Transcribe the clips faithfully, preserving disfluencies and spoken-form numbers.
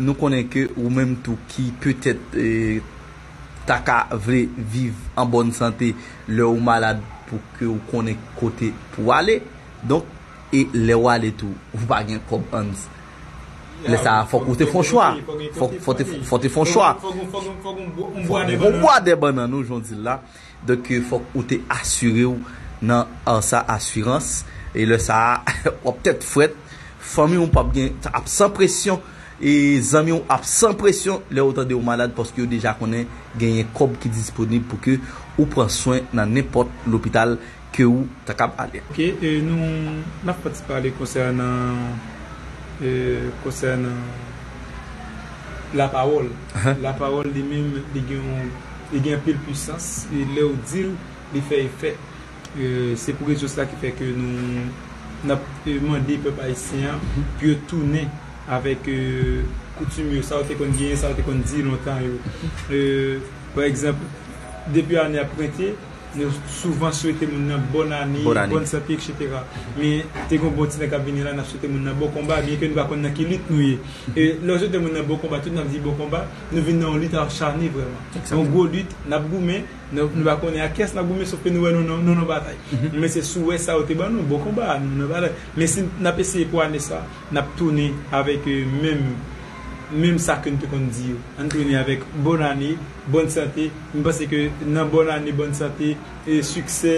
Nou konnen ke ou menm tou ki petèt, eh, ta ka vle viv an bòn sante lè ou malad pou ke ou konnen kote pou ale. Donk, e lè w ale tou, ou pa gen kòb ann. Lè sa a, fòk ou te fè yon chwa. Fòk, fòk te, fòk te fè yon chwa. Fòk ou bon bwa de bannann ou, jan w di l la. Donk, eh, fòk ou te asire w nan, eh, sa asirans. E lè sa a, w ap tèt frèt. Fanmi w p ap gen, ap san presyon. E zanmi w ap san presyon lè ou tande ou malad, paske yo deja konnen genyen kòb ki disponib pou ke ou pran swen nan nenpòt lopital ke ou ta kab ale. Ok, e nou, n ap fè ti pale konsènan, e, konsènan lapawòl. Ahan. Lapawòl li menm, li gen yon, li gen anpil pwisans, e lè w di l, li fè efè. E, se pou rezon sa ki fè ke nou, n ap, e, mande pèp ayisyen an pou yo tounen avèk, e, koutim yo, sa yo te konn genyen, sa yo te konn di lontan yo. E, pa egzanp, depi ane ap rete, nou souvan swete moun nan bòn ane, bòn sante, etsetera. Men te gen yon bon ti tan k ap vini la, n ap swete moun nan bon konba, byenke nou pa konn nan ki lit nou ye. E lè w swete moun nan bon konba, tout n ap di bon konba, nou vin nan yon lit acharne vrèman. Yon gwo lit, n ap goumen, nou, nou pa konnen ak kiyès n ap goumen, sòf ke nou wè nou nan, nou nan batay. Men se souwè sa yo te ban nou, bon konba, nou nan batay. Men si n ap eseye pou ane sa, n ap tounen avèk, e, menm, menm sa ke n te konn di yo. Ann tounen avèk bòn ane, bòn sante. M panse ke nan bòn ane, bòn sante, e siksè,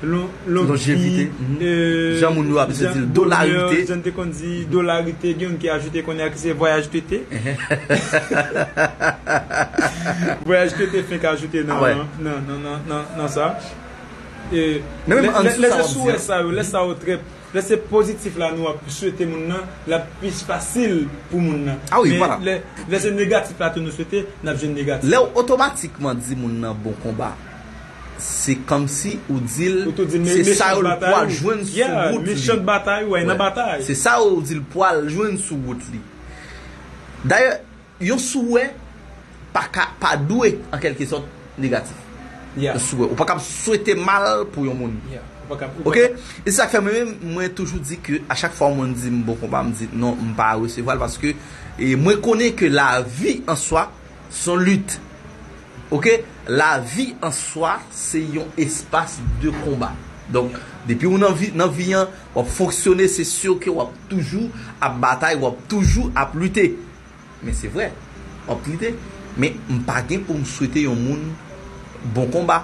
lon-, lonjevite, e, jan moun yo abitye di l, dolarite. Jan n te konn di, dolarite, gen youn ki ajoute kounye a ki se vwayaj tete. Vwayaj tete fenk ajoute nan, nan, nan, nan, nan, nan sa. E, men menm lè, lè, lè se souwè sa yo, lè sa yo trè, lè se pozitif la nou ap swete moun nan, l ap plis fasil pou moun nan. Men lè, lè se negatif la tou nou swete, n ap jwenn negatif. Lè w otomatikman di moun nan bon konba, se kòmsi ou di l, se sa yo l pral jwenn sou wout li. Mechan batay, w nan batay. Se sa yo di l pral jwenn sou wout li. Dayè, yon souwè pa ka, pa dwe, an kèlke sòt, negatif. Yon souwè. Ou pa kab swete mal pou yon moun. Ok? E se sa k fè mwen menm, mwen toujou di ke a chak fwa yon moun di m bon konba, m di non, m pa resevwa l paske, e, mwen konnen ke lavi an swa se yon lit. Ok? Lavi an swa se yon espas de konba. Donk, depi ou nan vi, nan vi an, w ap fonksyone, se si ke w ap toujou ap batay, w ap toujou ap lite. Men se vre, w ap lite. Men m pa gen pou m swete yon moun bon konba.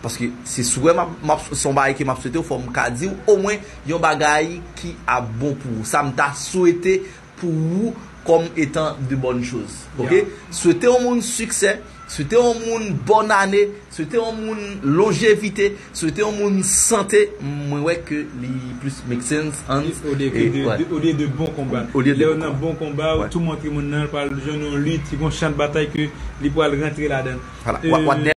Paske se souwè m ap, m ap, se yon bagay ke m ap swete w, fò m ka di w omwen yon bagay ki ap bon pou ou. Sa m ta swete pou ou kòm etan de bòn choz. Ok? Swete yon moun siksè, swete yon moun bòn ane, swete yon moun lonjevite, swete yon moun sante, mwen wè ke li plis make sense. Olye ke de, de, olye de bon konba. Lè w nan bon konba, ou tou montre moun nan, l pral jwenn yon lit, yon chan batay ke li pral rantre ladan l. Vwala. E, Wadnè.